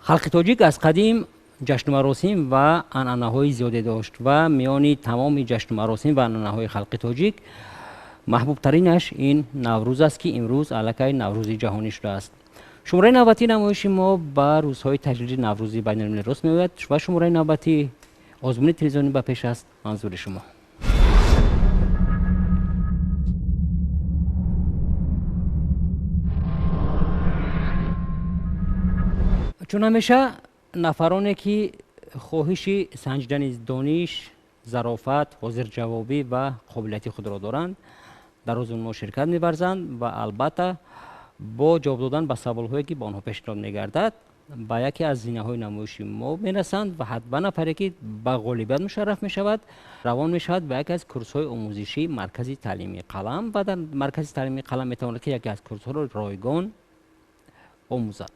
Халқи тоҷик аз қадим ҷашну маросим ва анъанаҳои зиёде дошт ва миёни тамоми ҷашну маросим ва анъанаҳои халқи тоҷик маҳбубтаринаш ин Наврӯз аст, ки имрӯз аллакай Наврӯзи ҷаҳонӣ шудааст. Шумораи навбатии намоиши мо ба рӯзҳои таҷлили Наврӯзи байналмилалӣ рост меояд ва шумораи навбатии озмуни телевизионӣ ба пеш аст манзури шумо. Чун ҳамеша нафароне ки хоҳиши санҷидани дониш, зарофат, ҳозирҷавобӣ ва қобилияти худро доранд, дар озмуни мо ширкат меварзанд ва албатта бо ҷавоб додан ба саволҳое ки ба онҳо пешниҳод мегардад, ба яке аз зинаҳои намоиши мо мерасанд ва ҳатман нафаре ки ба ғолибият мушарраф мешавад, равон мешавад ба яке аз курсҳои омӯзишии Маркази таълимии Қалам ва дар Маркази таълимии Қалам метавонад ки яке аз курсҳоро ройгон омӯзад.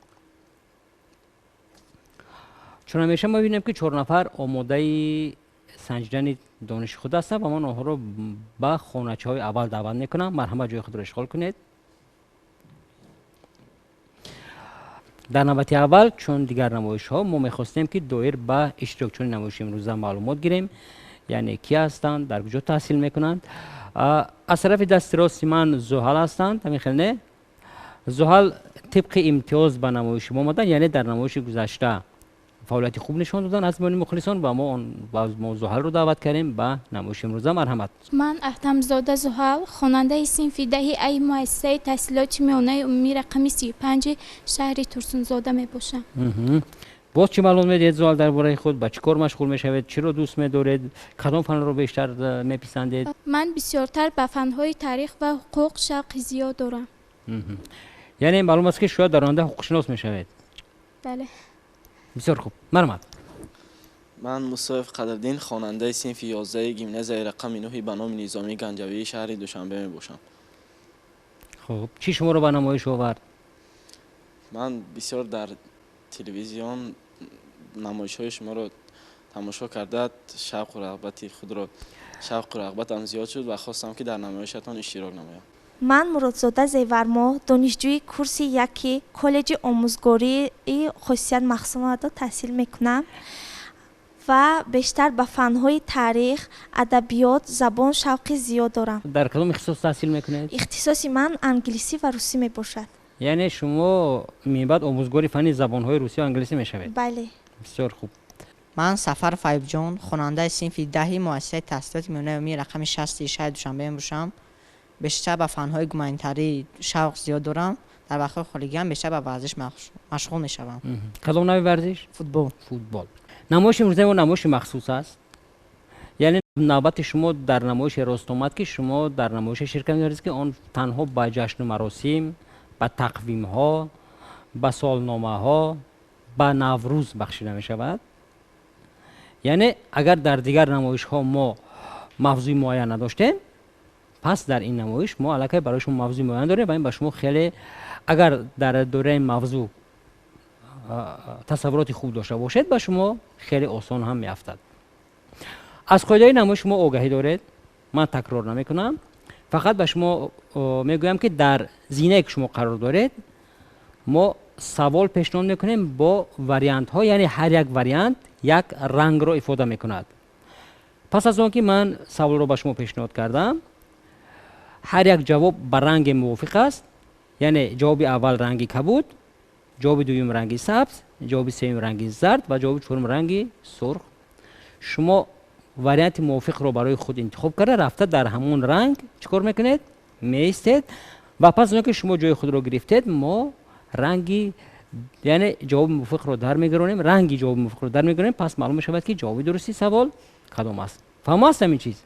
Чун ҳамеша мо мебинем ки 4 нафар омодаи санҷидани дониши худ ҳастанд ва ман онҳоро ба хоначаҳои аввал даъват мекунам. Марҳамат, ҷои худро ишғол кунед. Дар навбати аввал, чун дигар намоишҳо, мо мехостем ки доир ба иштирокчиёни намоиши имрӯза маълумот гирем, яъне ки ҳастанд, дар куҷо таҳсил мекунанд. Аз тарафи дасти рости ман Зуҳал ҳастанд, ҳамин хел не? Зуҳал тибқи имтиёз ба намоиши мо омаданд, яъне дар намоиши гузашта фаъолияти хуб нишон доданд аз миёни мухлисон ва мо Зуҳалро даъват кардем ба намоиши имрӯза. Марҳамат. Ман Аҳтамзода Зуҳал, хонандаи синфи 10 ай муассисаи таҳсилоти миёнаи умумӣ рақами 35 шаҳри Турсунзода мебошам. Боз чӣ маълум медиҳед Зуҳал дар бораи худ? Ба чӣ кор машғул мешавед? Чиро дӯст медоред? Кадом фанро бештар меписандед? Ман бисёртар ба фанҳои таърих ва ҳуқуқ шавқи зиёд дорам. Яъне маълум аст ки шояд дар оянда ҳуқуқшинос мешавед? Бале. Бисёр хуб. Марҳамат. Ман Мусоев Қадриддин, хонандаи синфи 11 гимназияи рақами 9 ба номи Низомии Ганҷавии шаҳри Душанбе мебошам. Хуб, чӣ шуморо ба намоиш овард? Ман бисёр дар телевизион намоишҳои шуморо тамошо карда, шавқу рағбати худро, шавқу рағбатам зиёд шуд ва хостам ки дар намоишатон иштирок намоям. Ман Муродзода Зевармоҳ, донишҷӯи курси 1 коллеҷи омӯзгории Хосият Махсумовадо таҳсил мекунам ва бештар ба фанҳои таърих, адабиёт, забон шавқи зиёд дорам. Дар кадом ихтисос таҳсил мекунед? Ихтисоси ман англисӣ ва русӣ мебошад. Яъне шумо минбаъд омӯзгори фанни забонҳои русӣ ва англисӣ мешавед? Бале. Бисёр хуб. Ман Сафар Файбҷон, хонандаи синфи 10 муассисаи таҳсилоти миёнаи умумии рақами 6 шаҳри Душанбе мебошам. Бештар ба фанҳои гуманитарӣ шавқ зиёд дорам. Дар вақтҳои холигиам бештар ба варзиш машғул мешавам. Кадом навъи варзиш? Футбол. Футбол. Намоиши имрӯзаи мо намоиши махсус аст. Яъне навбати шумо дар намоише рост омад ки шумо дар намоише ширкат меварзед ки он танҳо ба ҷашну маросим, ба тақвимҳо, ба солномаҳо, ба Наврӯз бахшида мешавад. Яъне агар дар дигар намоишҳо мо мавзӯи муайян надоштем, пас дар ин намоиш мо аллакай барои шумо мавзӯи муайян дорем ва ин ба шумо хеле, агар дар доираи мавзӯъ тасаввуроти хуб дошта бошед, ба шумо хеле осон ҳам меафтад. Аз қоидаи намоиш шумо огаҳӣ доред, ман такрор намекунам, фақат ба шумо мегӯям ки дар зинае ки шумо қарор доред, мо савол пешниҳод мекунем бо вариантҳо, яъне ҳар як вариант як рангро ифода мекунад. Пас аз он ки ман саволро ба шумо пешниҳод кардам, ҳар як ҷавоб ба ранге мувофиқ аст, яъне ҷавоби аввал ранги кабуд, ҷавоби дуюм ранги сабз, ҷавоби сеюм ранги зард ва ҷавоби чорум ранги сурх. Шумо варианти мувофиқро барои худ интихоб карда, рафта дар ҳамон ранг чӣ кор мекунед? Меистед ва пас аз он ки шумо ҷои худро гирифтед, мо ранги, яъне ҷавоби мувофиқро дар мегиронем, ранги ҷавоби мувофиқро дар мегиронем, пас маълум мешавад ки ҷавоби дурусти савол кадом аст. Фаҳмо аст ҳамин чиз?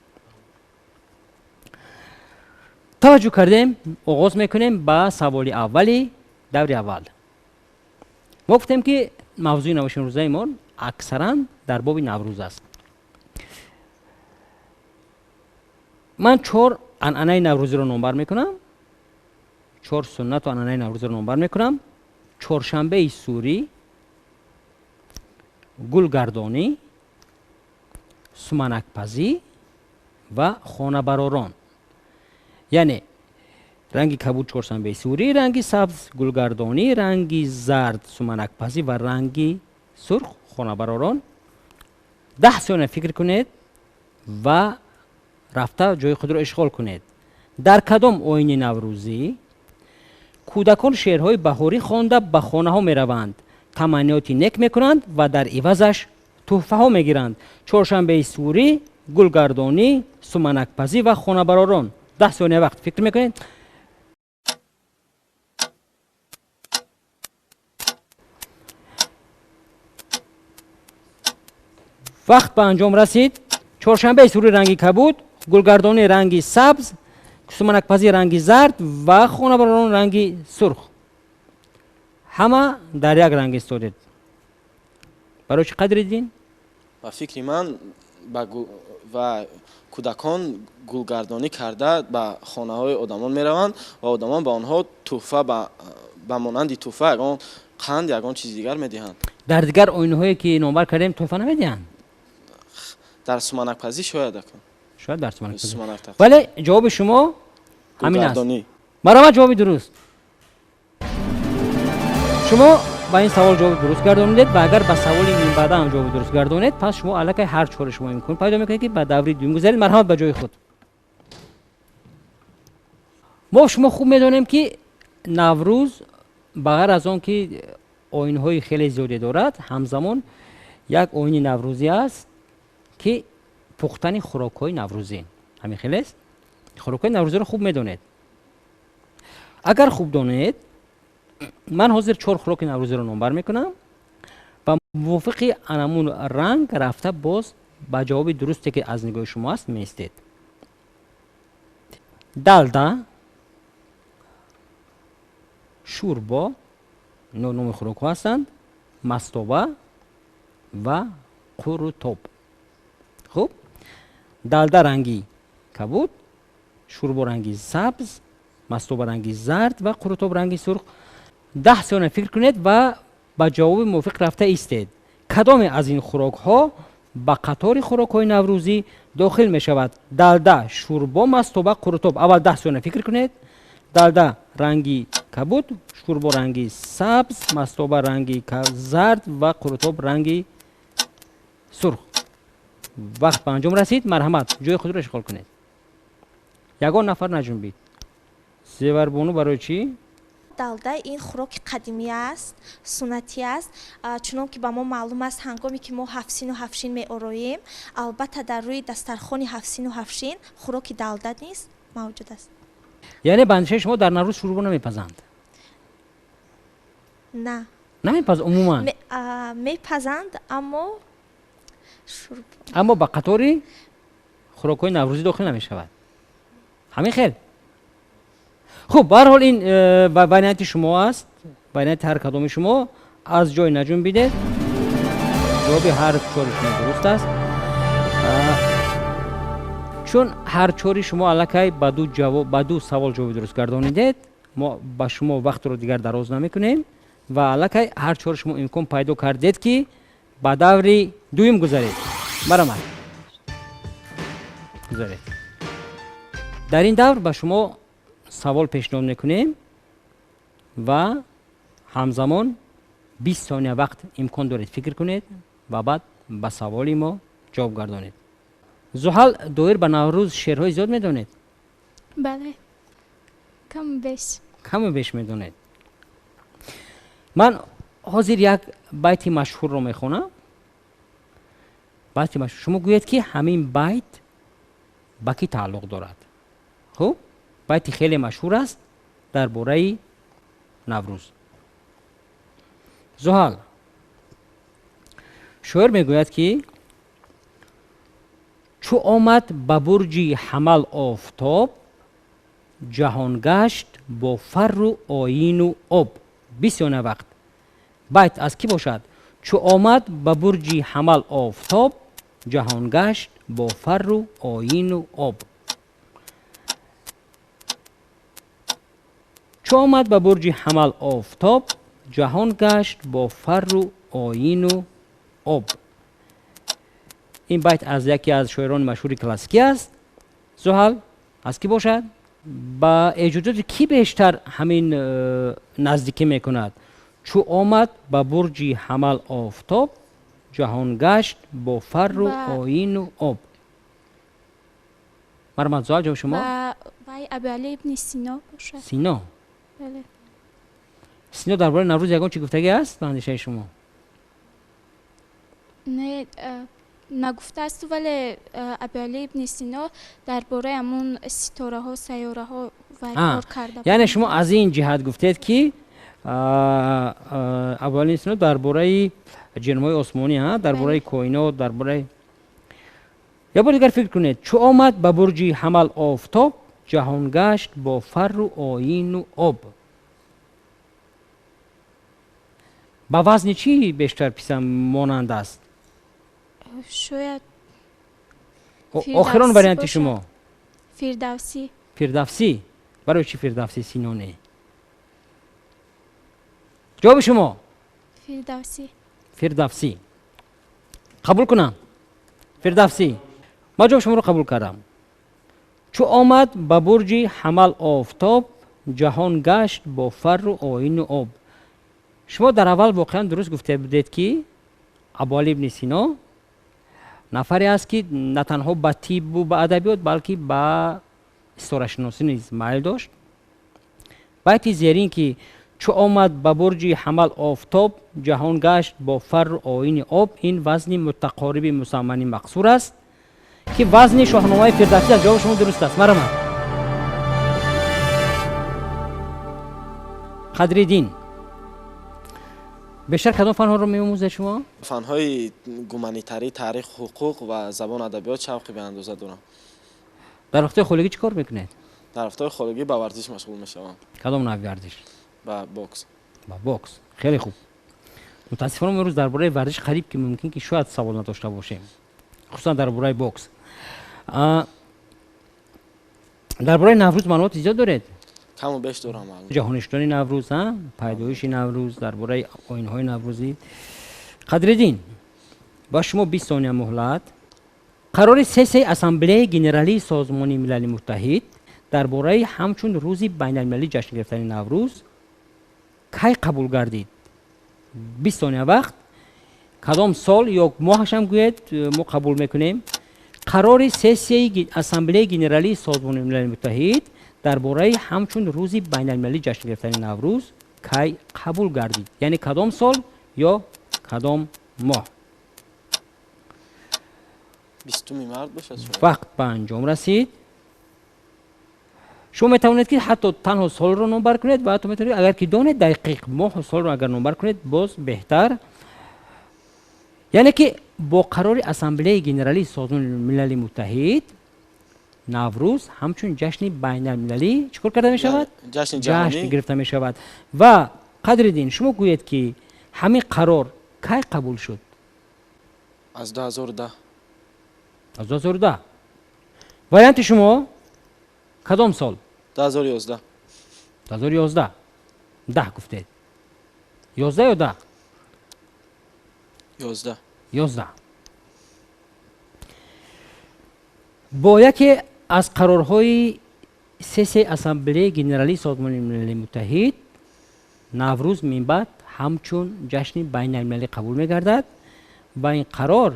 Таваҷҷӯҳ кардем, оғоз мекунем ба саволи аввали даври аввал. Мо гуфтем ки мавзӯи намоиши имрӯзаи мо аксаран дар боби Наврӯз аст. Ман 4 анъанаи наврӯзиро номбар мекунам, 4 суннату анъанаи наврӯзиро номбар мекунам. Чоршанбеи сурӣ, гулгардонӣ, суманакпазӣ ва хонабаророн. Яъне Ранги кабуд чоршанбеи сурӣ, ранги сабз гулгардонӣ, ранги зард суманакпазӣ ва ранги сурх хонабаророн. 10 сония фикр кунед ва рафта ҷои худро ишғол кунед. Дар кадом оини наврӯзӣ кӯдакон шеърҳои баҳорӣ хонда ба хонаҳо мераванд, таманниёти нек мекунанд ва дар ивазаш тӯҳфаҳо мегиранд? Чоршанбеи сурӣ, гулгардонӣ, суманакпазӣ ва хонабаророн. 10 сония вақт фикр мекунед. Вақт ба анҷом расид. Чоршанбеи сурӣ ранги кабуд, гулгардонӣ ранги сабз, суманакпазӣ ранги зард ва хонабаророн ранги сурх. Ҳама дар як ранг истодед. Барои чӣ қадри дин? Ба фикри ман ва кӯдакон гулгардонӣ карда ба хонаҳои одамон мераванд ва одамон ба онҳо тӯҳфа ба монанди тӯҳфа ягон қанд, ягон чизи дигар медиҳанд. Дар дигар оинаҳое ки номбар кардем тӯҳфа намедиҳанд? Дар суманакпазӣ шояд акун. Шояд дар суманакпазӣ. Вале ҷавоби шумо ҳамин аст. Марҳамат, ҷавоби дуруст. Шумо ба ин савол ҷавоби дуруст гардонидед ва агар ба саволи минбаъда ҳам ҷавоби дуруст гардонед, пас шумо аллакай ҳар чори шумо имкон пайдо мекунед ки ба даври дуюм гузаред. Марҳамат ба ҷои худ. Мо шумо хуб медонем ки Наврӯз ба ғайр аз он ки оинҳои хеле зиёде дорад, ҳамзамон як оини наврӯзӣ аст ки пухтани хӯрокҳои наврӯзӣ. Ҳамин хелест? Хӯрокҳои наврӯзиро хуб медонед. Агар хуб донед, ман ҳозир 4 хӯроки наврӯзиро номбар мекунам ва мувофиқи анамун ранг рафта боз ба ҷавоби дурусте ки аз нигоҳи шумо аст меистед. Далда, шӯрбо, ино номи хӯрокҳо ҳастанд, мастоба ва қурутоб. Хуб, далда ранги кабуд, шӯрбо ранги сабз, мастоба ранги зард ва қурутоб ранги сурх. 10 сония фикр кунед ва ба ҷавоби мувофиқ рафта истед. Кадоме аз ин хӯрокҳо ба қатори хӯрокҳои наврӯзӣ дохил мешавад? Далда, шӯрбо, мастоба, қурутоб. Аввал 10 сония фикр кунед. Далда ранги кабуд, шӯрбо ранги сабз, мастоба ранги зард ва қурутоб ранги сурх. Вақт ба анҷом расид. Марҳамат, ҷои худро ишғол кунед. Ягон нафар наҷунбид. Зеварбону барои чӣ? Далда ин хӯроки қадимӣ аст, суннатӣ аст. Чунон ки ба мо маълум аст, ҳангоме ки мо ҳафсину ҳафшин меороем, албатта дар рӯи дастархони ҳафсину ҳафшин хӯроки далда низ мавҷуд аст. Яъне ба андешаи шумо дар Наврӯз шӯрбо намепазанд? На. Намепазанд умуман? Мепазанд, аммо шӯрбо. Аммо ба қатори хӯрокҳои наврӯзӣ дохил намешавад. Ҳамин хел? Хуб, ба ҳар ҳол ин варианти шумо аст, варианти ҳар кадоми шумо. Аз ҷой наҷунбидед. Ҷавоби ҳар чори шумо дуруст аст. Чун ҳар чори шумо аллакай ба ду савол ҷавоби дуруст гардонидед, мо ба шумо вақтро дигар дароз намекунем ва аллакай ҳар чори шумо имкон пайдо кардед ки ба даври дуюм гузаред. Марҳамат, гузаред. Дар ин давр ба шумо савол пешниҳод мекунем ва ҳамзамон 20 сония вақт имкон доред фикр кунед ва баъд ба саволи мо ҷавоб гардонед. Зуҳал, доир ба Наврӯз шеърҳои зиёд медонед? Бале, каму беш. Каму беш медонед. Ман ҳозир як байти машҳурро мехонам. Байти машҳур. Шумо гӯед ки ҳамин байт ба кӣ тааллуқ дорад? Хуб, байти хеле машҳур аст дар бораи Наврӯз. Зуҳал, шоир мегӯяд ки чу омад ба бурҷи ҳамал офтоб, ҷаҳон гашт бо фарру оину об. 20 сония вақт. Байт аз кӣ бошад? Чу омад ба бурҷи ҳамал офтоб, ҷаҳон гашт бо фарру оину об. Чу омад ба бурҷи ҳамал офтоб, ҷаҳон гашт бо фарру оину об. Ин байт аз яке аз шоирони машҳури классикӣ аст. Зуҳал, аз кӣ бошад? ба эҷодиёти кӣ бештар ҳамин наздикӣ мекунад? Чӯ омад ба бурҷи ҳамал офтоб, ҷаҳон гашт бо фарру оину об. Марҳамат, Зуҳал, ҷавоби шумо? Вай Абуалӣ ибни Сино бошад. Сино? Бале. Сино дар бораи Наврӯз ягон чӣ гуфтагӣ аст ба андешаи шумо? Не, нагуфтааст, вале Абуалӣ ибни Сино дар бораи ҳамун ситораҳо, сайёраҳо вай кор карда. Яъне шумо аз ин ҷиҳат гуфтед, ки Абуалӣ ибни Сино дар бораи ҷирмҳои осмонӣ, дар бораи коинот, дар бораи. Як бор дигар фикр кунед. Чӯ омад ба бурҷи ҳамал офтоб, ҷаҳон гашт бо фарру оину об. Ба вазни чӣ бештар писанд монанд аст? Шояд охирон варианти шумо? Фирдавсӣ. Фирдавсӣ? Барои чӣ Фирдавсӣ, Сино не? Ҷавоби шумо? Фирдавсӣ. Фирдавсӣ. Қабул кунам? Фирдавсӣ. Ман ҷавоби шуморо қабул кардам. Чӯ омад ба бурҷи ҳамал офтоб, ҷаҳон гашт бо фарру оину об. Шумо дар аввал воқеан дуруст гуфта будед, ки Абуалӣ ибни Сино нафаре аст, ки на танҳо ба тиббу ба адабиёт, балки ба ситорашиносӣ низ майл дошт. Байти зерин, ки чӯ омад ба бурҷи ҳамал офтоб, ҷаҳон гашт бо фарру оини об, ин вазни мутақориби мусаммани мақсур аст, ки вазни шоҳномаи Фирдавсӣ аст. Ҷавоби шумо дуруст аст. Марҳамат, Қадриддин. Бештар кадом фанҳоро меомӯзед шумо? Фанҳои гуманитарӣ, таърих, ҳуқуқ ва забон, адабиёт шавқи беандоза дорам. Дар вақтҳои холигӣ чӣ кор мекунед? Дар вақтҳои холигӣ ба варзиш машғул мешавам. Кадом навъи варзиш? Ба бокс. Ба бокс. Хеле хуб. Мутаассифона, имрӯз дар бораи варзиш қариб ки мумкин ки шояд савол надошта бошем, хусусан дар бораи бокс. Дар бораи Наврӯз маълумоти зиёд доред? Каму беш дорам маълумот. Ҷаҳонӣ шудани Наврӯз, пайдоиши Наврӯз, дар бораи оинҳои наврӯзӣ. Қадриддин, ба шумо 20 сония муҳлат. Қарори сессияи Ассамблеяи Генералии Созмони Милали Муттаҳид дар бораи ҳамчун рӯзи байналмилалӣ ҷашн гирифтани Наврӯз кай қабул гардид? 20 сония вақт. Кадом сол ё моҳашам гӯед, мо қабул мекунем. Қарори сессияи Ассамблеяи Генералии Созмони Милали Муттаҳид дар бораи ҳамчун рӯзи байналмилалӣ ҷашн гирифтани Наврӯз кай қабул гардид? Яъне кадом сол ё кадом моҳ? 20 март бошад шояд. Вақт ба анҷом расид. Шумо метавонед, ки ҳатто танҳо солро номбар кунед ва ҳатто метавонед, агар ки донед дақиқ моҳу солро агар номбар кунед, боз беҳтар. Яъне ки бо қарори Ассамблеяи Генералии Созмони Милали Муттаҳид Наврӯз ҳамчун ҷашни байналмилалӣ чӣ кор карда мешавад? Ҷашни ҷашн ҷаҳонӣ. гирифта мешавад. Ва Қадриддин, шумо гӯед, ки ҳамин қарор кай қабул шуд? Аз 2010. Аз 2010. Варианти шумо кадом сол? 2011. 2011. 10 гуфтед. 11 ё 10? 11. 11. Бо яке аз қарорҳои сессияи Ассамблеяи Генералии Созмони Милали Муттаҳид Наврӯз минбаъд ҳамчун ҷашни байналмилалӣ қабул мегардад ва ин қарор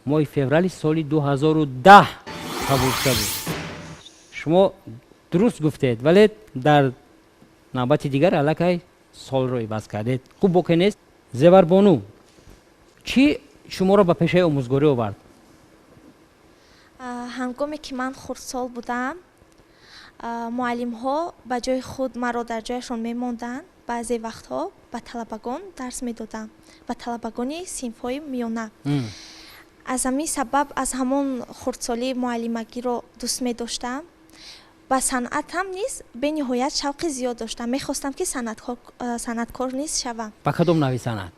моҳи феврали соли 2010 қабул шуда буд. Шумо дуруст гуфтед, вале дар навбати дигар аллакай солро иваз кардед. Хуб, боке нест. Зеварбону, чӣ шуморо ба пешаи омӯзгорӣ овард? Ҳангоме ки ман хурдсол будам, муаллимҳо ба ҷои худ маро дар ҷояшон мемонданд. Баъзе вақтҳо ба талабагон дарс медодам, ба талабагони синфҳои миёна. Аз ҳамин сабаб аз ҳамон хурдсолӣ муаллимагиро дӯст медоштам. Ба санъатам низ бениҳоят шавқи зиёд доштам. Мехостам, ки санъаткор низ шавам. Ба кадом навъи санъат?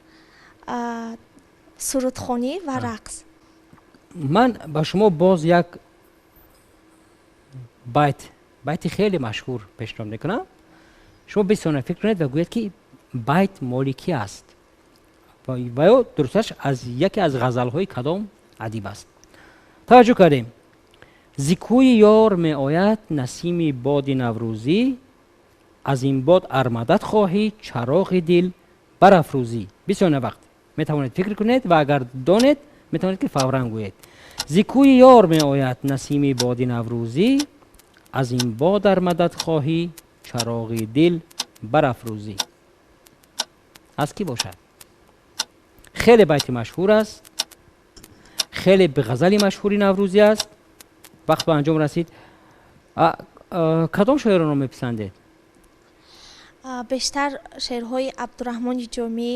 Сурудхонӣ ва рақс. Ман ба шумо боз як байти хеле машҳур пешниҳод мекунам. Шумо 20 сония фикр кунед ва гӯед, ки байт моли кӣ аст ва ё дурусташ аз яке аз ғазалҳои кадом адиб аст. Таваҷҷӯҳ кардем. Зи кӯи ёр меояд насими боди наврӯзӣ, аз ин бод ар мадад хоҳӣ, чароғи дил барафрӯзӣ. 20 сония вақт. Метавонед фикр кунед ва агар донед, метавонед ки фавран гӯед. Зи кӯи ёр меояд насими боди наврӯзӣ, аз ин бод ар мадад хоҳӣ, чароғи дил барафрӯзӣ. Аз кӣ бошад? Хеле байти машҳур аст, хеле ғазали машҳури наврӯзӣ аст. Вақт ба анҷом расид. Кадом шоиронро меписандед? Бештар шеърҳои Абдураҳмони Ҷомӣ,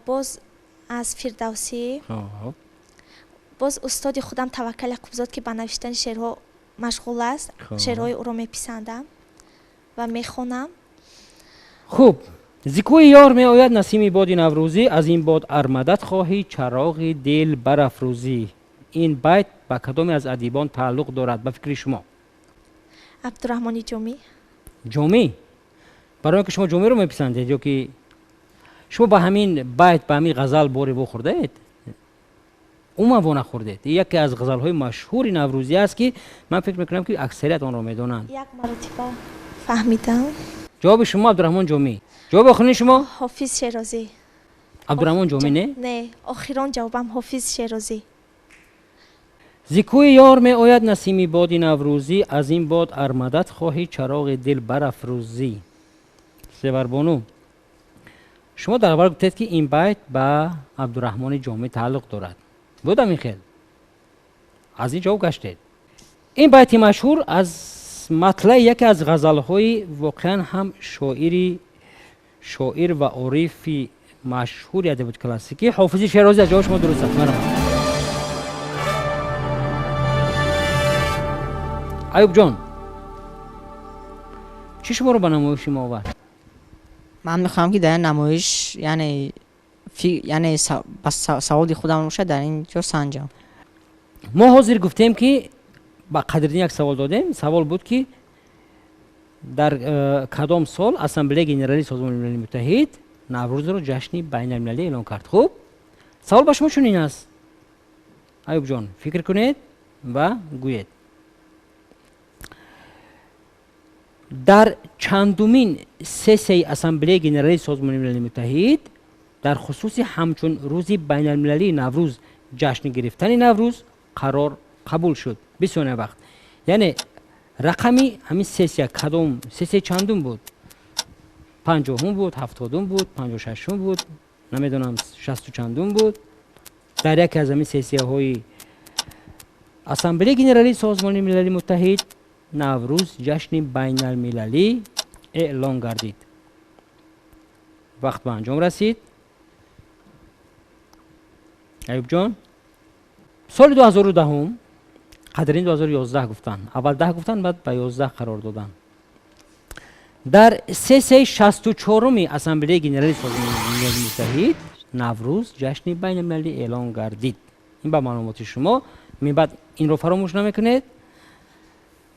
боз аз Фирдавсӣ, боз устоди худам Таваккал Яқубзод, ки ба навиштани шеърҳо машғул аст, шеърҳои ӯро меписандам ва мехонам. Хуб, зи кӯи ёр меояд насими боди наврӯзӣ, аз ин бод ар мадад хоҳӣ, чароғи дил барафрӯзӣ. Ин байт ба кадоме аз адибон тааллуқ дорад ба фикри шумо? Абдураҳмони Ҷомӣ. Ҷомӣ? Барои он ки шумо Ҷомиро меписандед ё ки шумо ба ҳамин байт, ба ҳамин ғазал боре вохӯрдаед? Умуман во нахӯрдед. Яке аз ғазалҳои машҳури наврӯзӣ аст, ки ман фикр мекунам, ки аксарият онро медонанд. Як маротиба фаҳмидам. Ҷавоби шумо Абдураҳмон Ҷомӣ. Ҷавоби охирини шумо? Ҳофиз Шерозӣ. Абдураҳмон Ҷомӣ, не? Не, охирон ҷавобам Ҳофиз Шерозӣ. Зи кӯи ёр меояд насими боди наврӯзӣ, аз ин бод ар мадад хоҳӣ, чароғи дил барафрӯзӣ. Зеварбону, шумо дар аввал гуфтед, ки ин байт ба Абдураҳмони Ҷомӣ тааллуқ дорад. Буд ҳамин хел? Аз ин ҷавоб гаштед. Ин байти машҳур аз матлаи яке аз ғазалҳои воқеан ҳам шоир ва орифи машҳури адабиёти классикӣ Ҳофизи Шерозӣ аст. Ҷавоби шумо дуруст аст. Марҳамат. Аюбҷон, чӣ шуморо ба намоиши мо овард? Ман мехоҳам, ки дар ин намоиш, яъне ба саводи худам бошад, дар ин ҷо санҷам. Мо ҳозир гуфтем, ки ба Қадриддин як савол додем. Савол буд, ки дар кадом сол Ассамблеяи Генералии Созмони Милали Муттаҳид Наврӯзро ҷашни байналмилалӣ эълон кард. Хуб, савол ба шумо чунин аст, Аюбҷон, фикр кунед ва гӯед: дар чандумин сессияи Ассамблеяи Генералии Созмони Милали Муттаҳид дар хусуси ҳамчун рӯзи байналмилалии Наврӯз ҷашн гирифтани Наврӯз қарор қабул шуд? 20 сония вақт. Яъне рақами ҳамин сессия кадом сессияи чандум буд? 50-ум буд, 70-ум буд, 56-ум буд, намедонам, шасту чандум буд. Дар яке аз ҳамин сессияҳои Ассамблеяи Генералии Созмони Милали Муттаҳид Наврӯз ҷашни байналмилалӣ эълон гардид. Вақт ба анҷом расид. Аюбҷон, соли 2010-ум, Қадрин 2011 гуфтанд, аввал 10 гуфтанд, баъд ба 11 қарор доданд. Дар сессияи 64-уми Ассамблеяи Генералии Созмони Милали Муттаҳид Наврӯз ҷашни байналмилалӣ эълон гардид. Ин ба маълумоти шумо, минбаъд инро фаромӯш намекунед.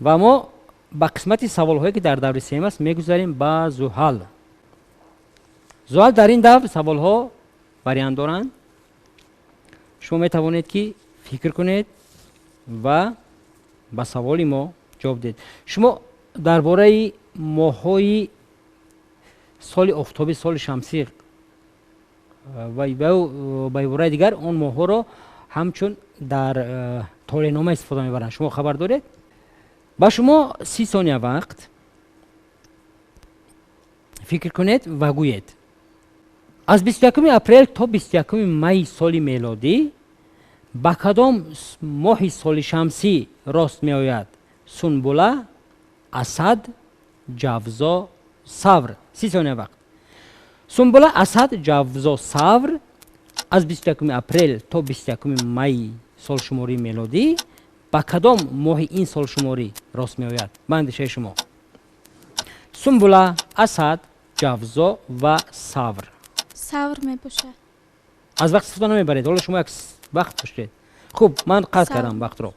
Ва мо ба қисмати саволҳое, ки дар даври сеюм аст, мегузарем ба Зуҳал. Зуҳал, дар ин давр саволҳо вариант доранд. Шумо метавонед, ки фикр кунед ва ба саволи мо ҷавоб диҳед. Шумо дар бораи моҳҳои соли офтобӣ, соли шамсӣ ва ба ибораи дигар он моҳҳоро ҳамчун дар толеънома истифода мебаранд, шумо хабар доред? Ба шумо 30 сония вақт, фикр кунед ва гӯед: аз 21 апрел то 21 майи соли мелодӣ ба кадом моҳи соли шамсӣ рост меояд? Сунбула, асад, ҷавзо, савр. 30 сония вақт. Сунбула, асад, ҷавзо, савр. Аз 21 апрел то 21 майи солшумории мелодӣ ба кадом моҳи ин солшуморӣ рост меояд ба андешаи шумо? Сунбула, асад, ҷавзо ва савр. Савр мебошад. Аз вақт истифода намебаред, ҳоло шумо як вақт доштед. Хуб, ман қатъ кардам вақтро.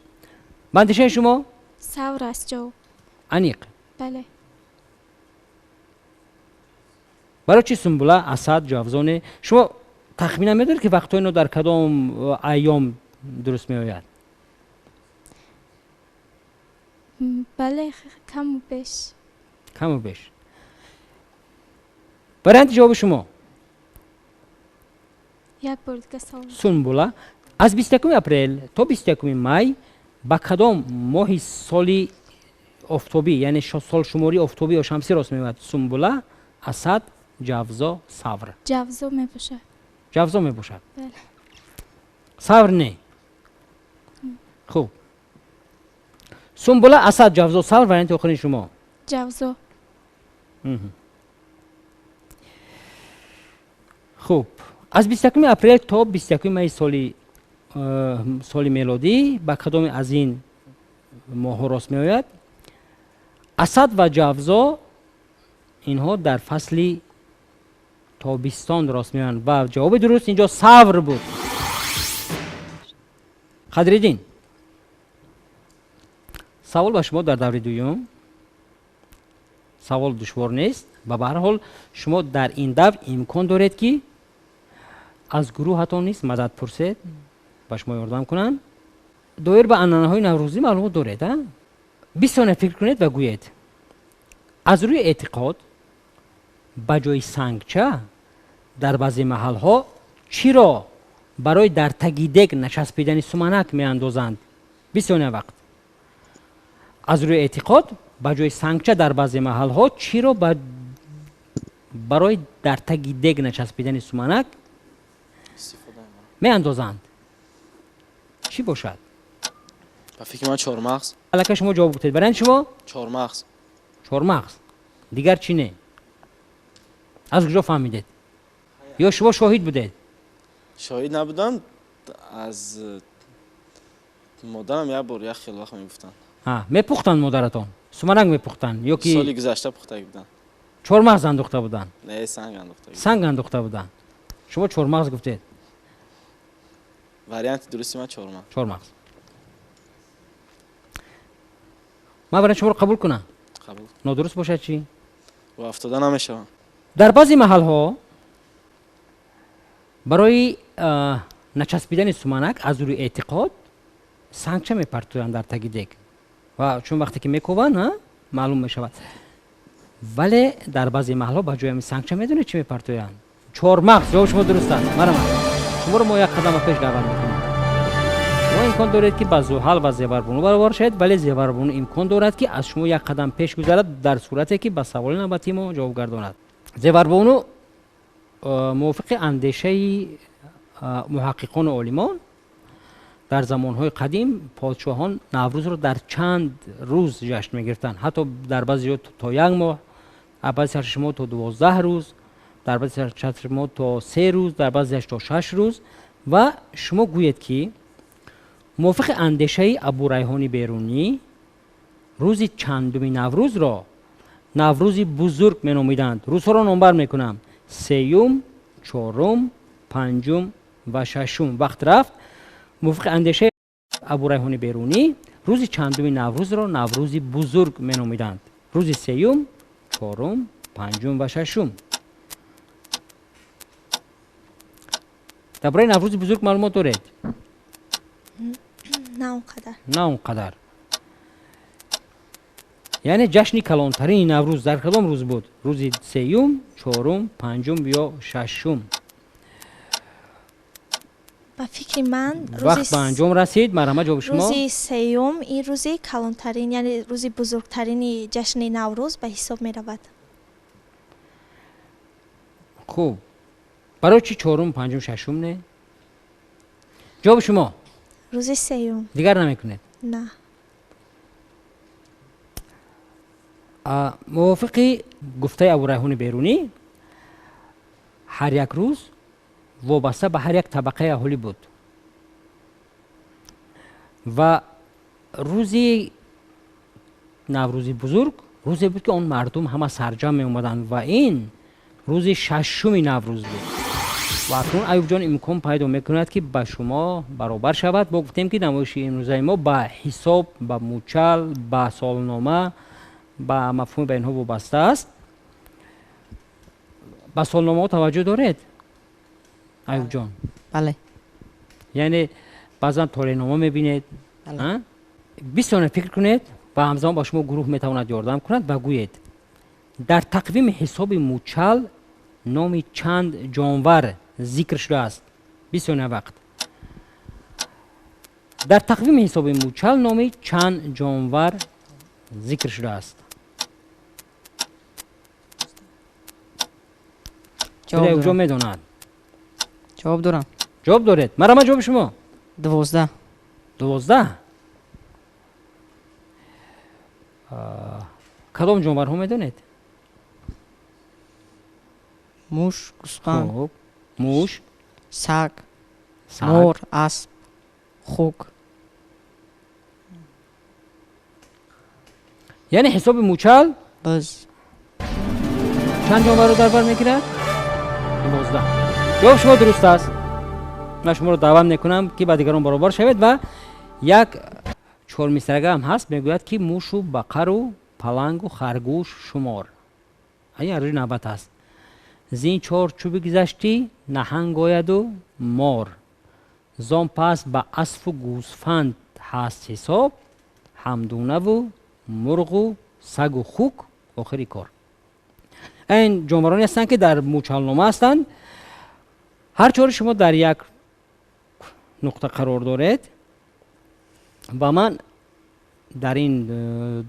Ба андешаи шумо? Савр аст ҷавоб. Аниқ? Бале. Барои чи сунбула, асад, ҷавзо не? Шумо тахминан медонед, ки вақтҳои ино дар кадом айём дуруст меояд? Бале, каму беш. Каму беш. Варианти ҷавоби шумо? Як бор дига савол. Сунбула. Аз 21 апрел то 21 май ба кадом моҳи соли офтобӣ, яъне солшумории офтобӣ ё шамсӣ рост меояд? Сунбула, асад, ҷавзо, савр. Ҷавзо мебошад. Ҷавзо мебошад. Бале. Савр не. Хуб, сунбула, асад, ҷавзо, савр, варианти охирини шумо? Ҷавзо. Хуб, аз 21 апрел то 21 май соли мелодӣ ба кадоме аз ин моҳҳо рост меояд? Асад ва ҷавзо инҳо дар фасли тобистон рост меоянд ва ҷавоби дуруст инҷо савр буд. Қадриддин, савол ба шумо дар даври дуюм. Савол душвор нест ва ба ҳар ҳол шумо дар ин давр имкон доред, ки аз гурӯҳатон низ мадад пурсед, ба шумо ёрдам кунанд. Доир ба анъанаҳои наврӯзӣ маълумот доред, а? 20 сония фикр кунед ва гӯед. Аз рӯи эътиқод ба ҷои сангча дар баъзе маҳалҳо чиро барои дар таги дег начаспидани суманак меандозанд? 20 сония вақт. Аз рӯи эътиқод ба ҷои сангча дар баъзе маҳалҳо чиро барои дар таги дег начаспидани суманак меандозанд? Чӣ бошад? Ба фикри ман чормағз. Аллакай шумо ҷавоб гуфтед. Варианти шумо? Чормағз. Чормағз. Дигар чӣ не? Аз куҷо фаҳмидед? Ё шумо шоҳид будед? Шоҳид набудам, аз модарам як бор як хел вақт мегуфтанд. Мепухтанд модаратон? Суманак мепухтанд ё ки соли гузашта пухтагӣ буданд? Чормағз андохта буданд? Не, санг андохта буданд. Санг андохта буданд. Шумо чормағз гуфтед. Варианти дурусти ман чормағз. Чормағз. Ман варианти шуморо қабул кунам? Қабул. Нодуруст бошад чӣ? Ва афтода намешавам. Дар баъзе маҳалҳо барои начаспидани суманак аз рӯи эътиқод сангча мепартоянд дар таги дег ва чун вақте ки мекӯбанд, маълум мешавад. Вале дар баъзе маҳалҳо ба ҷои ҳамин сангча медонед чӣ мепартоянд? Чормағз. Ҷавоби шумо дуруст аст. Марҳамат, шуморо мо як қадам ба пеш даъват мекунем. Шумо имкон доред, ки ба Зуҳал ва Зеварбону баробар шавед, вале Зеварбону имкон дорад, ки аз шумо як қадам пеш гузарад дар сурате ки ба саволи навбатии мо ҷавоб гардонад. Зеварбону, мувофиқи андешаи муҳаққиқону олимон, дар замонҳои қадим подшоҳон наврӯзро дар чанд рӯз ҷашн мегирифтанд, ҳатто дар баъзе ҷо то як моҳ, баъзе сарчашмаҳо то 12 рӯз, дар баъзе сарчашмаҳо то 3 рӯз, дар баъзеаш то 6 рӯз. Ва шумо гӯед, ки мувофиқи андешаи Абурайҳони Берунӣ рӯзи чандуми наврӯзро наврӯзи бузург меномиданд? Рӯзҳоро номбар мекунам: сеюм, чорум, панҷум ва шашум. Вақт рафт. Мувофиқи андешаи Абурайҳони Берунӣ рӯзи чандуми наврӯзро наврӯзи бузург меномиданд? Рӯзи сеюм, чорум, панҷум ва шашум. Дар бораи наврӯзи бузург маълумот доред? На он қадар. На он қадар. Яъне ҷашни калонтарини наврӯз дар кадом рӯз буд? Рӯзи сеюм, чорум, панҷум ё шашум? Ба фикри ман вақт ба анҷом расид. Марҳамат, ҷавоби шумо? Рӯзи сеюм ин рӯзи калонтарин, яъне рӯзи бузургтарини ҷашни наврӯз ба ҳисоб меравад. Хуб, барои чӣ чорум, панҷум, шашум не? Ҷавоби шумо? Рӯзи сеюм. Дигар намекунед? На. Мувофиқи гуфтаи Абурайҳони Берунӣ ҳар як рӯз вобаста ба ҳар як табақаи аҳолӣ буд ва рӯзи наврӯзи бузург рӯзе буд, ки он мардум ҳама сарҷамъ меомаданд, ва ин рӯзи шашуми наврӯз буд. Ва акнун Аюбҷон имкон пайдо мекунад, ки ба шумо баробар шавад. Мо гуфтем, ки намоиши имрӯзаи мо ба ҳисоб, ба мучал, ба солнома, ба мафҳуми ба инҳо вобаста аст. Ба солномаҳо таваҷҷӯҳ доред, Аюбҷон? Бале. Яъне баъзан толеънома мебинед? 20 сония фикр кунед Ва ҳамзамон ба шумо гурӯҳ метавонад ёрдам кунад ва гӯед: дар тақвими ҳисоби мучал номи чанд ҷонвар зикр шудааст? 20 сония вақт. Дар тақвими ҳисоби мучал номи чанд ҷонвар зикр шудааст? Ҷо медонад. Ҷавоб дорам. Ҷавоб доред. Марама, ҷавоби шумо? 12. 12. Кадом ҷонварҳо медонед? Муш, гӯсфанд, муш, саг, мор, асп, хук. Яъне ҳисоби мучал биз чанд ҷонварро дар бар мегирад? 12. Ҷавоб шумо дуруст аст. Ман шуморо даъват мекунам, ки ба дигарон баробар шавед. Ва як чормисрага ҳам ҳаст, мегӯяд, ки мушу бақару палангу харгӯш шумор. Ин арӯи навбат аст. Зин чор чӯби гузаштӣ наҳанг ояду мор, зон пас ба асфу гӯсфанд ҳаст ҳисоб, ҳамдунаву мурғу сагу хук охири кор. Ин ҷонвароне ҳастанд, ки дар мучалнома ҳастанд. Ҳар чори шумо дар як нуқта қарор доред ва ман дар ин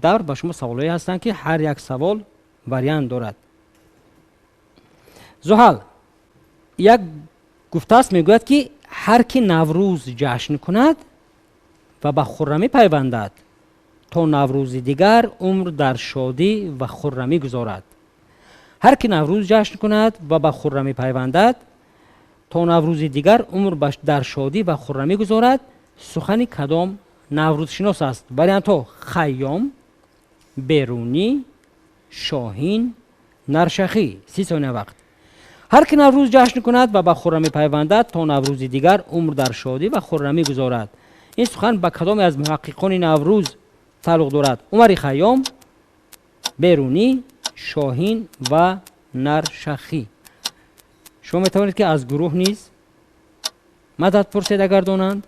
давр ба шумо саволҳое ҳастанд, ки ҳар як савол вариант дорад. Зуҳал, як гуфтааст, мегӯяд, ки ҳар ки Наврӯз ҷашн кунад ва ба хуррамӣ пайвандад, то Наврӯзи дигар умр дар шодӣ ва хуррамӣ гузорад. Ҳар ки Наврӯз ҷашн кунад ва ба хуррамӣ пайвандад, то Наврӯзи дигар умр дар шодӣ ва хуррамӣ гузорад. Сухани кадом наврӯзшинос аст? Вариантҳо: Хайём, Берунӣ, Шоҳин, Наршахӣ. 30 сония вақт. Ҳар ки Наврӯз ҷашн кунад ва ба хуррамӣ пайвандад, то Наврӯзи дигар умр дар шодӣ ва хуррамӣ гузорад. Ин сухан ба кадоме аз муҳаққиқони Наврӯз тааллуқ дорад? Умари Хайём, Берунӣ, Шоҳин ва Наршахӣ. Шумо метавонед, ки аз гурӯҳ низ мадад пурсед, агар донанд.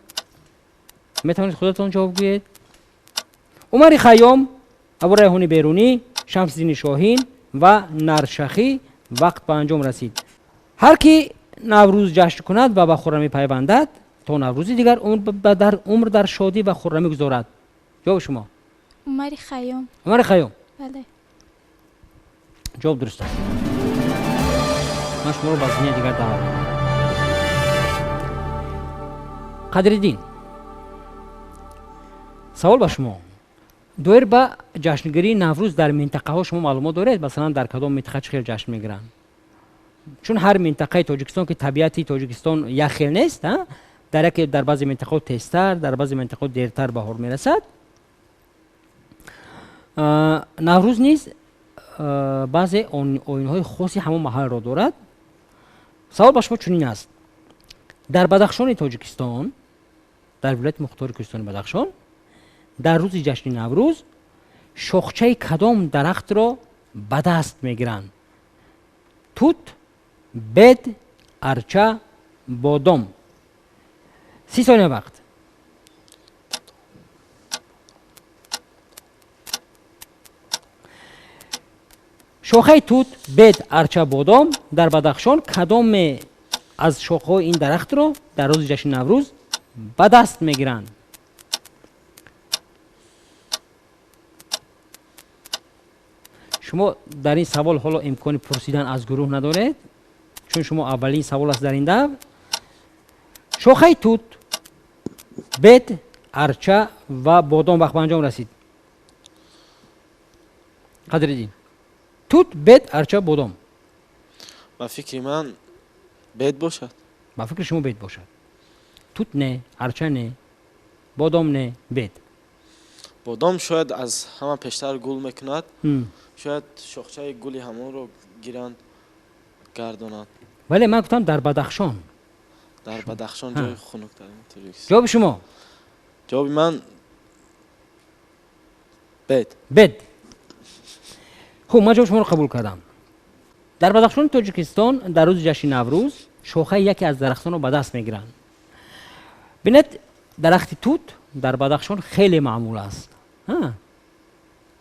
Метавонед худатон ҷавоб гӯед. Умари Хайём, Абурайҳони Берунӣ, Шамсиддини Шоҳин ва Наршахӣ. Вақт ба анҷом расид. Ҳар ки Наврӯз ҷашн кунад ва ба хуррамӣ пайвандад, то Наврӯзи дигар умр дар шодӣ ва хуррамӣ гузорад. Ҷавоби шумо? Умари Хайём. Умари Хайём. Бале. Ҷавоб дуруст аст. Ман шуморо ба зинаи дигар даъват мекунам. Қадриддин, савол ба шумо доир ба ҷашнгирии Наврӯз дар минтақаҳо. Шумо маълумот доред, масалан, дар кадом минтақа чӣ хел ҷашн мегиранд? Чун ҳар минтақаи Тоҷикистон, ки табиати Тоҷикистон як хел нест, дар яке, дар баъзе минтақаҳо тезтар, дар баъзе минтақаҳо дертар баҳор мерасад. Наврӯз низ баъзе оинҳои хоси ҳамон маҳалро дорад. Савол ба шумо чунин аст: дар Бадахшони Тоҷикистон, дар вилояти мухтори кӯҳистони Бадахшон, дар рӯзи ҷашни Наврӯз шохчаи кадом дарахтро ба даст мегиранд? Тут, бед, арча, бодом. 30 сония вақт. Шохаи тут, бед, арча, бодом. Дар Бадахшон кадоме аз шохаҳои ин дарахтро дар рӯзи ҷашни Наврӯз ба даст мегиранд? Шумо дар ин савол ҳоло имкони пурсидан аз гурӯҳ надоред, чун шумо аввалин савол аст дар ин давр. Шохаи тут, бед, арча ва бодом. Вақт ба анҷом расид. Қадриддин, тут, бед, арча, бодом. Ба фикри ман, бед бошад. Ба фикри шумо, бед бошад. Тут не, арча не, бодом не, бед. Бодом шояд аз ҳама пештар гул мекунад, шояд шохчаи гули ҳамонро гиранд, гардонанд. Вале ман гуфтам дар Бадахшон. Дар Бадахшон, ҷои хунуктарин Тоҷикистон. Ҷавоби шумо? Ҷавоби ман бед. Бед. Хуб, ман ҷавоби шуморо қабул кардам. Дар Бадахшони Тоҷикистон дар рӯзи ҷашни Наврӯз шохаи яке аз дарахтонро ба даст мегиранд. Бинед, дарахти тут дар Бадахшон хеле маъмул аст.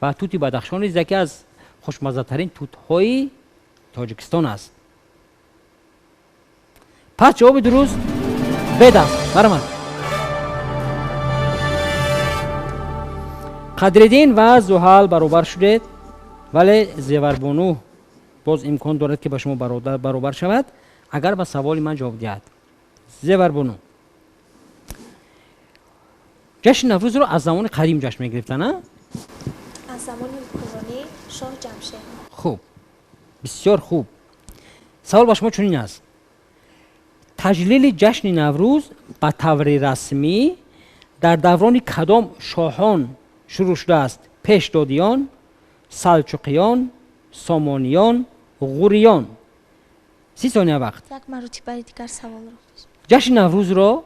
Ва тути Бадахшон низ яке аз хушмаззатарин тутҳои Тоҷикистон аст. Пас ҷавоби дуруст бед аст. Марҳамат. Қадриддин ва Зуҳал баробар шудед, вале Зеварбону боз имкон дорад, ки ба шумо баробар шавад, агар ба саволи ман ҷавоб диҳад. Зеварбону, ҷашни Наврӯзро аз замони қадим ҷашн мегирифтанд, а? Аз замони ҳукмронии шоҳ Ҷамшед. Хуб, бисёр хуб. Савол ба шумо чунин аст: таҷлили ҷашни Наврӯз ба таври расмӣ дар даврони кадом шоҳон шурӯъ шудааст? Пешдодиён, Салчуқиён, Сомониён, Ғуриён. 30 сония вақт. Як маротибаи дигар саволро. Ҷашни Наврӯзро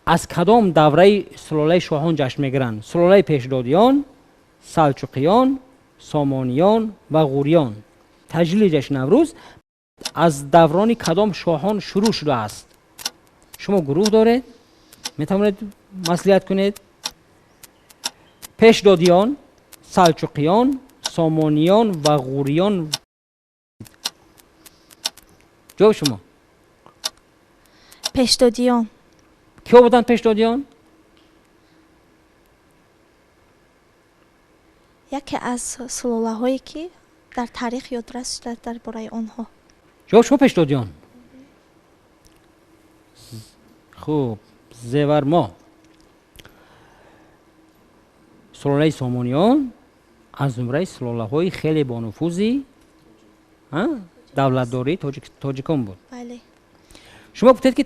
аз кадом давраи сулолаи шоҳон ҷашн мегиранд? Сулолаи Пешдодиён, Салчуқиён, Сомониён ва Ғуриён. Таҷлили ҷашни Наврӯз аз даврони кадом шоҳон шурӯъ шудааст? Шумо гурӯҳ доред, метавонед маслиҳат кунед. Пешдодиён, Салчуқиён, Сомониён ва Ғуриён. Ҷавоби шумо? Пешдодиён. Киҳо буданд пешдодиён? Яке аз сулолаҳое, ки дар таърих ёдрас шуда дар бораи онҳо. Ҷавоб шумо пешдодиён. Хуб, Зевармо, сулолаи Сомониён аз зумраи сулолаҳои хеле бонуфузи давлатдории тоҷикон буд. Бале. Шумо гуфтед, ки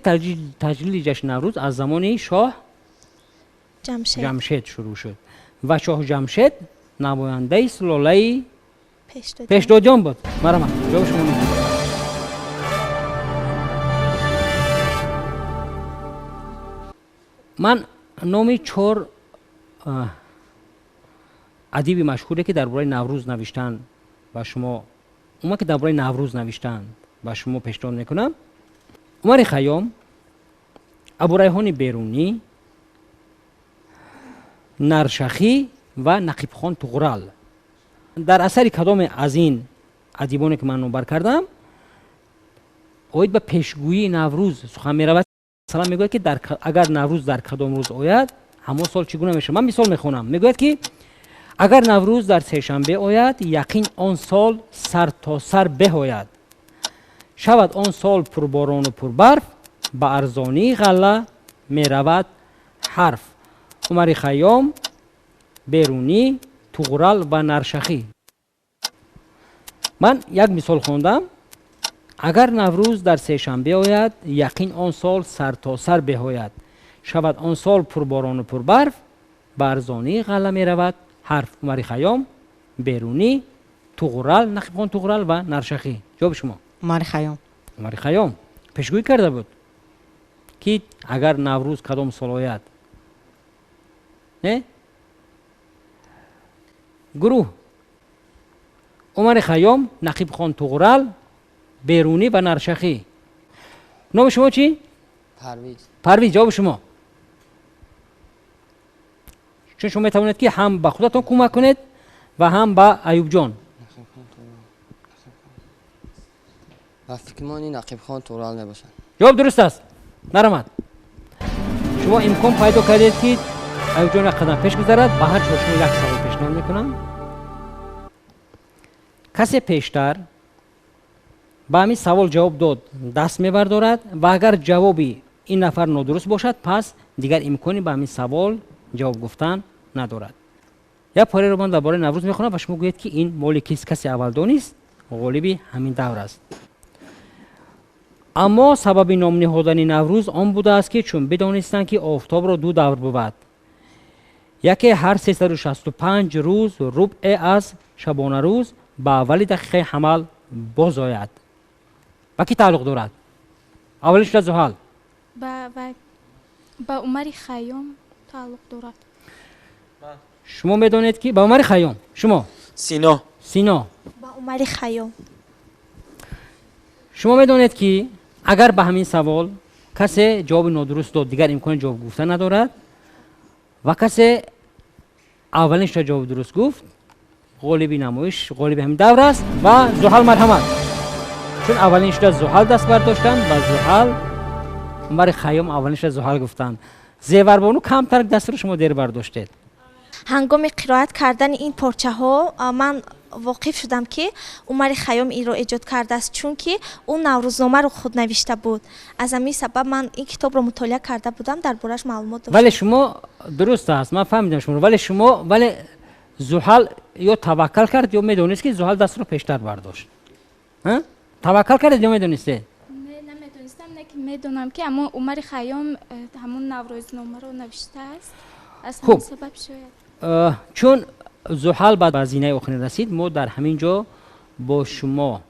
таҷлили ҷашни Наврӯз аз замони шоҳ Ҷамшед Ҷамшед шурӯъ шуд ва шоҳ Ҷамшед намояндаи сулолаи Пешдодиён буд. Марҳамат, ҷавоби шумо низ. Ман номи чор адиби машҳуре, ки дар бораи Наврӯз навиштанд, ба шумо, умуман, ки дар бораи Наврӯз навиштанд, ба шумо пешниҳод мекунам: Умари Хайём, Абурайҳони Берунӣ, Наршахӣ ва Нақибхон Туғрал. Дар асари кадоме аз ин адибоне, ки ман номбар кардам, оид ба пешгӯии Наврӯз сухан меравад? Масалан, мегӯяд, ки агар Наврӯз дар кадом рӯз ояд, ҳамон сол чӣ гуна мешавад. Ман мисол мехонам. Мегӯяд, ки агар Наврӯз дар сешанбе ояд, яқин он сол сар то сар беҳояд, шавад он сол пурборону пурбарф, ба арзонии ғалла меравад ҳарф. Умари Хайём, Берунӣ, Туғрал ва Наршахӣ. Ман як мисол хондам: агар Наврӯз дар сешанбе ояд, яқин он сол сар то сар беҳояд, шавад он сол пурборону пурбарф, ба арзонии ғалла меравад ҳарф. Умари Хайём, Берунӣ, Туғрал, Нақибхон Туғрал ва Наршахӣ. Ҷавоби шумо? Умари Хайём. Умари Хайём пешгӯӣ карда буд, ки агар Наврӯз кадом сол ояд? Не, гурӯҳ: Умари Хайём, Нақибхон Туғрал, Берунӣ ва Наршахӣ. Номи шумо чӣ? Парвиз. Парвиз, ҷавоби шумо? Чун шумо метавонед, ки ҳам ба худатон кӯмак кунед ва ҳам ба Аюбҷон. Ба фикри ман, ин Нақибхон Туғрал мебошад. Ҷавоб дуруст аст. Марҳамат, шумо имкон пайдо кардед, ки Аюбҷон як қадам пеш гузарад. Ба ҳар чор шумо як савол пешниҳод мекунам. Касе пештар ба ҳамин савол ҷавоб дод, даст мебардорад, ва агар ҷавоби ин нафар нодуруст бошад, пас дигар имкони ба ҳамин савол ҷавоб гуфтан надорад. Як пораеро ман дар бораи Наврӯз мехонам ва шумо гӯед, ки ин моли кист. Касе аввал донист, ғолиби ҳамин давр аст. Аммо сабаби номниҳодани Наврӯз он будааст, ки чун бидонистанд, ки офтобро ду давр бувад, яке ҳар 365 рӯз рубъе аз шабонарӯз ба аввали дақиқаи ҳамал боз ояд. Ба кӣ тааллуқ дорад? Аввалин шуда Зуҳал. Ба Умари Хайём тааллуқ дорад. Шумо медонед, ки ба Умари Хайём. Шумо? Сино. Сино. Ба Умари Хайём. Шумо медонед, ки агар ба ҳамин савол касе ҷавоби нодуруст дод, дигар имкони ҷавоб гуфта надорад, ва касе аввалин шуда ҷавоби дуруст гуфт, Ғолиби намоиш, ғолиби ҳамин давр аст ва Зуҳал марҳамат. Чун аввалин шуда Зуҳал даст бардоштанд ва Зуҳал Умари Хайём аввалин шуда Зуҳал гуфтанд. Зеварбону камтар дастро шумо дер бардоштед. Ҳангоми қироат кардани ин порчаҳо ман воқиф шудам, ки Умари Хайём инро эҷод кардааст, чунки ӯ Наврӯзномаро худ навишта буд. Аз ҳамин сабаб ман ин китобро мутолиа карда будам, дар борааш маълумот доштам. Вале шумо дуруст аст, ман фаҳмидам шуморо, вале шумо вале Зуҳал ё таваккал кард ё медонист, ки Зуҳал дастро пештар бардошт. Таваккал кардед ё медонистед? Не, намедонистам, не ки медонам, ки ҳамон Умари Хайём ҳамон Наврӯзномаро навиштааст. Аз ҳамин сабаб шояд. Чун Зуҳал ба зинаи охирин расид, мо дар ҳамин ҷо бо шумо,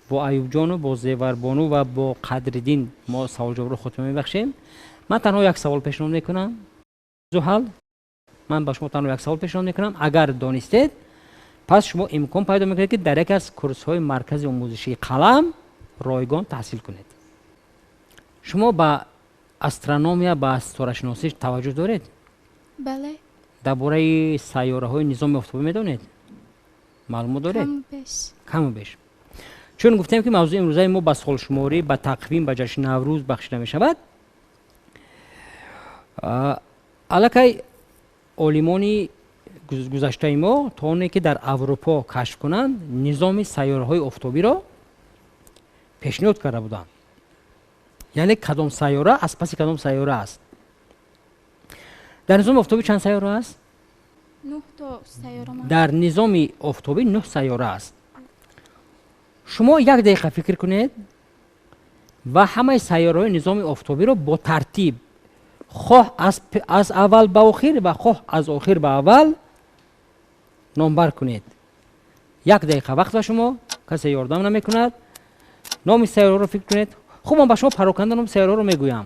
бо Аюбҷону бо Зеварбону ва бо Қадриддин мо саволҷавобро хотима мебахшем. Ман танҳо як савол пешниҳод мекунам. Зуҳал, ман ба шумо танҳо як савол пешниҳод мекунам. Агар донистед, пас шумо имкон пайдо мекунед, ки дар яке аз курсҳои маркази омӯзишии қалам ройгон таҳсил кунед. Шумо ба астрономия, ба ситорашиносӣ таваҷҷӯҳ доред? Бале. Дар бораи сайёраҳои низоми офтобӣ медонед? Маълумот доред? Каму беш. Чун гуфтем, ки мавзӯи имрӯзаи мо ба солшуморӣ, ба тақвим, ба ҷашни Наврӯз бахшида мешавад, аллакай олимони гузаштаи мо то оне ки дар Аврупо кашф кунанд, низоми сайёраҳои офтобиро пешниҳод карда буданд. Яъне кадом сайёра аз паси кадом сайёра аст. Дар низоми офтобӣ чанд сайёра аст? Дар низоми офтобӣ 9 сайёра аст. Шумо як дақиқа фикр кунед ва ҳамаи сайёраҳои низоми офтобиро бо тартиб, хоҳ аз аввал ба охир ва хоҳ аз охир ба аввал номбар кунед. Як дақиқа вақт ба шумо, касе ёрдам намекунад. Номи сайёраҳоро фикр кунед. Хуб, ман ба шумо пароканда номи сайёраҳоро мегӯям.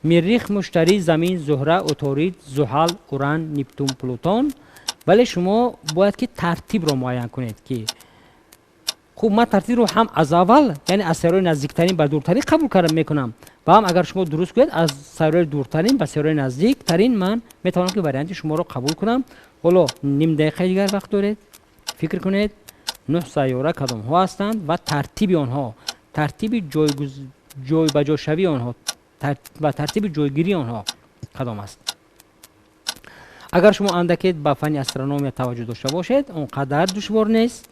Миррих, Муштарӣ, Замин, Зуҳра, Уторид, Зуҳал, Уран, Нептун, Плутон. Вале шумо бояд ки тартибро муайян кунед, ки хуб, ман тартибро ҳам аз аввал, яъне аз сайёраи наздиктарин ба дуртарин қабул карда мекунам, ва ҳам агар шумо дуруст гӯед, аз сайёраи дуртарин ба сайёраи наздиктарин ман метавонам ки варианти шуморо қабул кунам. Ҳоло ним дақиқаи дигар вақт доред, фикр кунед 9 сайёра кадомҳо ҳастанд ва тартиби онҳо, тартиби ҷойбаҷошавии онҳо ва тартиби ҷойгирии онҳо кадом аст. Агар шумо андаке ба фанни астрономия таваҷҷӯҳ дошта бошед, он қадар душвор нест.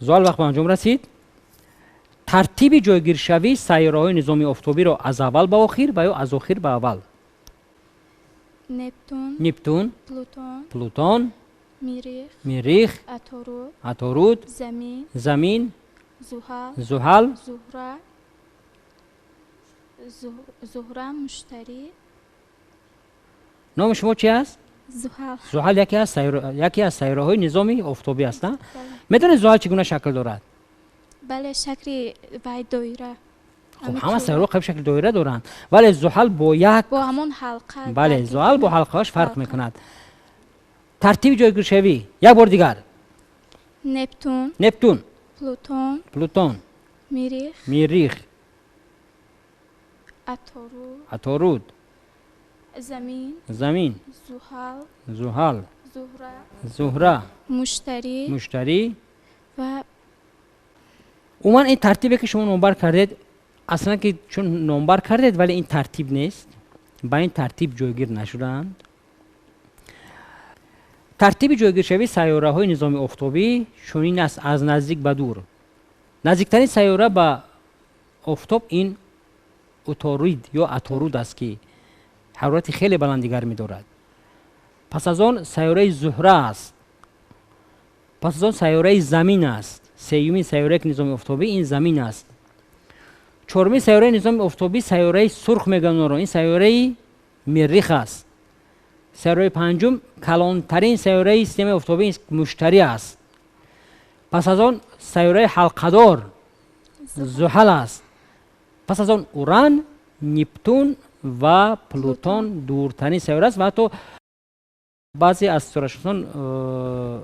Зуҳал, вақт ба анҷом расид. Тартиби ҷойгиршавии сайёраҳои низоми офтобиро аз аввал ба охир ва ё аз охир ба аввал. Нептун, Плутон, Миррих, Аторуд, Замин, Зуҳал, Зуҳра, Муштарӣ. Номи шумо чи аст? Зуҳал. Зуҳал яке аз сайёраҳои низоми офтобӣ аст. Медонед Зуҳал чӣ гуна шакл дорад? Бале, шакли вай доира. Хуб, ҳама сайёраҳо қабл шакли доира доранд, вале Зуҳал бо як бо ҳамон ҳалқа. Бале, Зуҳал бо ҳалқааш фарқ мекунад. Тартиби ҷойгиршавӣ як бор дигар. Нептун, Плутон, Миррих, Аторуд, Замин, Зуҳал, Зуҳра, Муштарӣ. Умуман ин тартибе ки шумо номбар кардед, аслан ки чун номбар кардед, вале ин тартиб нест, ба ин тартиб ҷойгир нашудаанд. Тартиби ҷойгиршавии сайёраҳои низоми офтобӣ чунин аст: аз наздик ба дур. Наздиктарин сайёра ба офтоб ин Уторид ё Аторуд аст, ки ҳарорати хеле баланди гармӣ дорад. Пас аз он сайёраи Зуҳра аст. Пас аз он сайёраи Замин аст. Сеюмин сайёраи низоми офтобӣ ин Замин аст. Чорумин сайёраи низоми офтобӣ сайёраи сурх мегӯянд онро, ин сайёраи Миррих аст. Сайёраи панҷум, калонтарин сайёраи системаи офтобӣ Муштарӣ аст. Пас аз он сайёраи ҳалқадор Зуҳал аст. Пас аз он Уран, Нептун ва Плутон дуртарин сайёра аст ва ҳатто баъзе аз ситорашиносон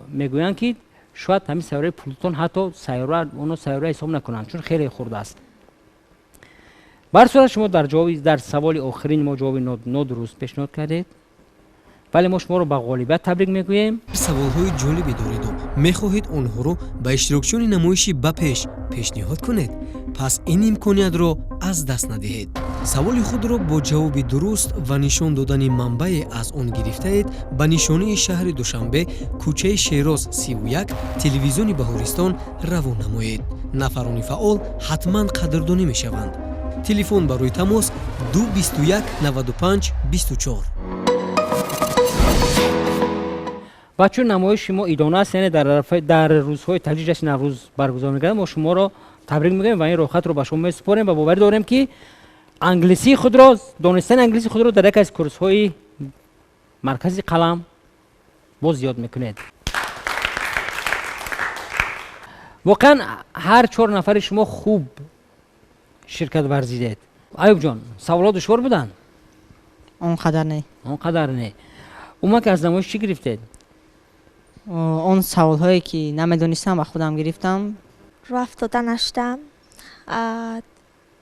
мегӯянд, ки Шояд ҳамин сайёраи Плутон ҳатто сайёра, оно сайёра ҳисоб накунанд, чун хеле хурд аст. Ба ҳар сурат, шумо дар ҷавоби дар саволи охирини мо ҷавоби нодуруст пешниҳод кардед, вале мо шуморо ба ғолибият табрик мегӯем. Саволҳои ҷолибе дореду мехоҳед онҳоро ба иштирокчиёни намоиши «Ба пеш» пешниҳод кунед? Пас ин имкониятро аз даст надиҳед. Саволи худро бо ҷавоби дуруст ва нишон додани манбае аз он гирифтаед ба нишонии шаҳри Душанбе, кӯчаи Шероз, 31, телевизиони Баҳористон равон намоед. Нафарони фаъол ҳатман қадрдонӣ мешаванд. Телефон барои тамос 2 21 95 24. Ва чун намоиши мо идона аст, яъне дар рӯзҳои таҷлили ҷашни Наврӯз баргузор мегардад, мо шуморо табрик мегӯем ва ин роҳхатро ба шумо месупорем ва боварӣ дорем, ки англисии худро, донистани англисии худро дар яке аз курсҳои маркази қалам боз зиёд мекунед. Воқеан, ҳар чор нафари шумо хуб ширкат варзидед. Аюб ҷон, саволҳо душвор буданд? Он қадар не. Он қадар не. Умуман, ки аз намоиш чӣ гирифтед? Он саволҳое ки намедонистам, ба худам гирифтам. Роҳ афтода нашудам.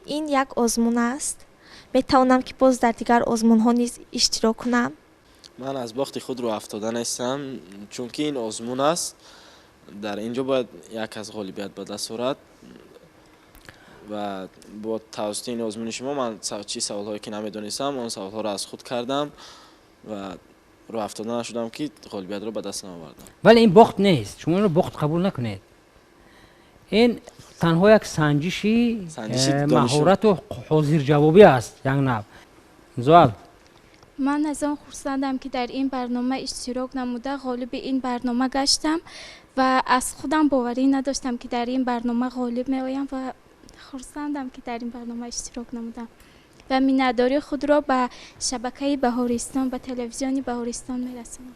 Ин як озмун аст, метавонам, ки боз дар дигар озмунҳо низ иштирок кунам. Ман аз бохти худ роҳ афтода нестам, чунки ин озмун аст, дар ин ҷо бояд як аз ғолибият ба даст орад ва бо тавассути ин озмуни шумо ман чӣ саволҳое ки намедонистам, он саволҳоро аз худ кардам ва роҳ афтода нашудам, ки ғолибиятро ба даст наовардам. Вале ин бохт нест, шумо инро бохт қабул накунед. Ин танҳо як санҷиши санҷиши дониш, маҳорату ҳозирҷавобӣ аст, як нав зуал. Ман аз он хурсандам, ки дар ин барнома иштирок намуда, ғолиби ин барнома гаштам ва аз худам боварӣ надоштам, ки дар ин барнома ғолиб меоям, ва хурсандам, ки дар ин барнома иштирок намудам, ва миннатдории худро ба шабакаи Баҳористон, ба телевизиони Баҳористон мерасонам.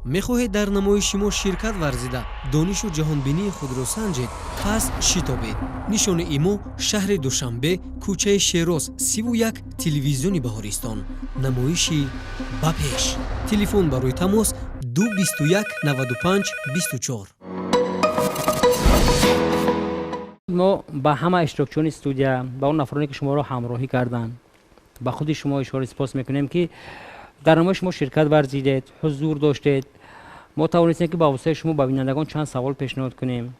Мехоҳед дар намоиши мо ширкат варзида, донишу ҷаҳонбинии худро санҷед? Пас шитобед. Нишони мо: шаҳри Душанбе, кӯчаи Шероз, 31, телевизиони Баҳористон, намоиши «Ба пеш». Телефон барои тамос 2 21 95 24. Мо ба ҳама иштирокчиёни студия, ба он нафароне, ки шуморо ҳамроҳӣ карданд, ба худи шумо ишораи сипос мекунем, ки дар намоиши мо ширкат варзидед, ҳузур доштед. Мо тавонистем, ки ба воситаи шумо ба бинандагон чанд савол пешниҳод кунем,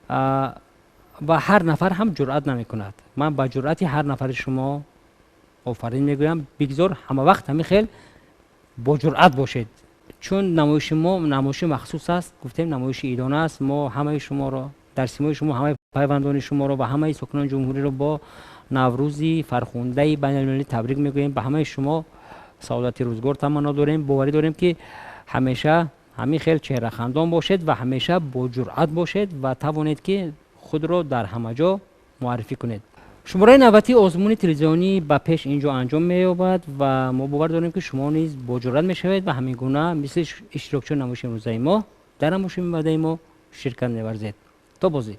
ва ҳар нафар ҳам ҷуръат намекунад. Ман ба ҷуръати ҳар нафари шумо офарин мегӯям. Бигзор ҳама вақт ҳамин хел бо ҷуръат бошед, чун намоиши мо намоиши махсус аст, гуфтем, намоиши идона аст. Мо ҳамаи шуморо, дар симои шумо ҳамаи пайвандони шуморо ва ҳамаи сокинони ҷумҳуриро бо Наврӯзи фархундаи байналмилалӣ табрик мегӯем. Ба ҳамаи шумо саодати рӯзгор таманно дорем. Боварӣ дорем, ки ҳамеша ҳамин хел чеҳрахандон бошед ва ҳамеша бо ҷуръат бошед ва тавонед, ки худро дар ҳама ҷо муаррифӣ кунед. Шумораи навбатии озмуни телевизионӣ «Ба пеш» ин ҷо анҷом меёбад ва мо бовар дорем, ки шумо низ бо ҷуръат мешавед ва ҳамин гуна мисли иштирокчиёни намоиши имрӯзаи мо дар намоиши минбаъдаи мо ширкат меварзед. То бозӣ.